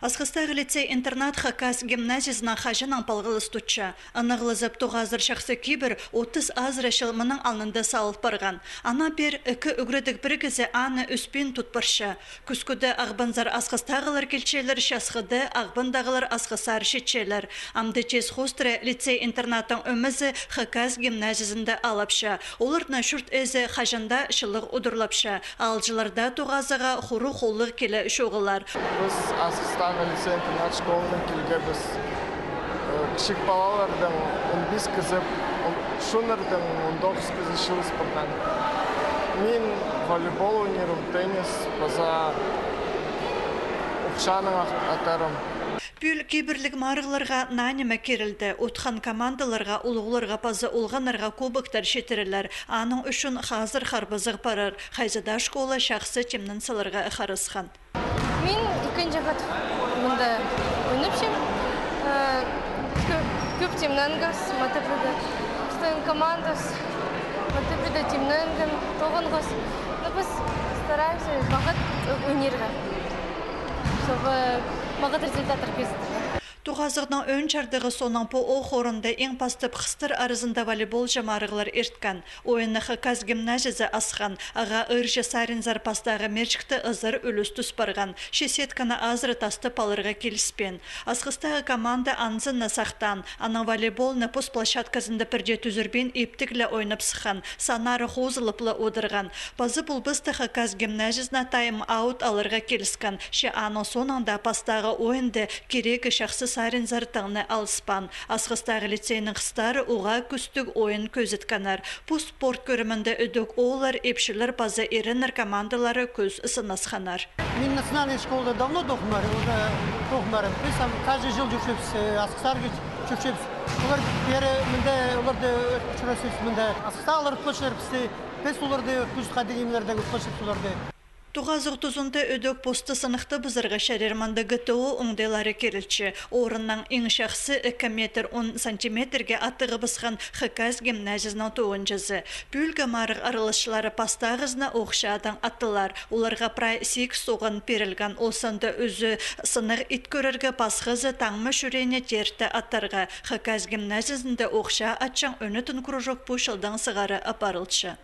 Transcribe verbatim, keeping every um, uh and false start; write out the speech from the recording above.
Асхыстағы лицей-интернат Хакас гимназиязынаң хаҷаннаң палғалыс тутча. Аннаңлазып, тоғазар чахсы кибір отыс азыра чыл мының алнында салыл парған. Ана пеер ікі ӱгредіг пір кізі аны ӧспин тут парча. Кӱскӱде Ағбанзар Асхыстағылар килчелер, часхыда Ағбандағылар Асхыссар читчелер. Амды тиис хоостыра лицей-интернаттың ӧмезі Хакас гимназиязында алапча. Оларны чурт ээзі хаҷан даа чылығ удурлапча. Аалҷылар даа тоғазыға хуруғ холлығ киле чоғыллар. Піс Асхыстағы лицей-интернат школанаң килгебіс. Э, кічіг палалардаң он пис кізі, он, шоннардаң он тоғыс кізі чыылыс парған. Мин волейбол ойнирым, теннис, паза охчаның ах-, аттарым. Пӱӱл кибірліг марығларға наа ниме кирілді. Утхан командаларға, улуғларға паза олғаннарға кубоктар читірерлер. Аның ӱчӱн хазыр харбазығ парар. Хайзы даа школа чахсы тимнен саларға харасхан. Мин ікінҷі хат мында ойнапчам. Э, кӧп, кӧп тимненгебіс, матап иді. Пістің командабыс матап иді, тимненген, тоғынғабыс. Но піс стараемся мағат ойнирға, чтобы мағат результаттар кӧзіттерге. Тоғазығның ӧӧн чардығы соонаң пу ох орында иң пастап хыстар аразында волейболҷа марығлар ирткен. Ойынны Хакас гимназиязы асхан. Ағаа ырҷы саринзар пастағы мирҷікті ызар ӱлӱс тӱс парған. Че сетканы азыра тастап аларға киліспеен. Асхыстағы команда анзын на сахтаан. Анаң волейболны пос площадказында пірдее тӱзірбин, иптіг ле ойнап сыххан. Саннары хозылып ла одырған. Паза полбаста Хакас гимназиязына тайм-аут аларға киліскен. Че аның соонаң даа пастағы ойында кирегі чахсы саринзар тың на алыспаан. Асхыстағы лицейнің хыстары уғаа кӱстіг ойын кӧзіткеннер. Пу спорт кӧрімінде ідӧк ооллар, ипчілер паза иреннер командалары кӧс сынасханнар. Мин национальный школада давно тоғынчам, уже тоғынчам. Піс ам каждый чыл чӧрчебіс, э, Асхыстарға чӧрчебіс. Олар пеер мында, оларны учурасчабыс мында. Асхыстағылар ӧткенчелер пісті, піс оларны ӧткенчебіс, хайдағ нимелердең ӧткенчебіс оларны. Тоғазығ тузында ідӧк посты сыныхтабызарға чарир. Мында ГТО оңдайлары кирілче. Орыннаң иң чахсы ікі метр он сантиметрге аттығыбысхан Хакас гимназиязының тоғынҷызы. Пӱӱлгі марығ араласчылары пастағызына охчадаң аттылар. Оларға прай сигіс соған пирілген. Ол санда ӱзі сыннығ ит кӧрерге, пасхазы таңма чӱреене теерте аттарға. Хакас гимназиязында охча атчаң ӧнетін кружок пу чылдаң сығара апарылча.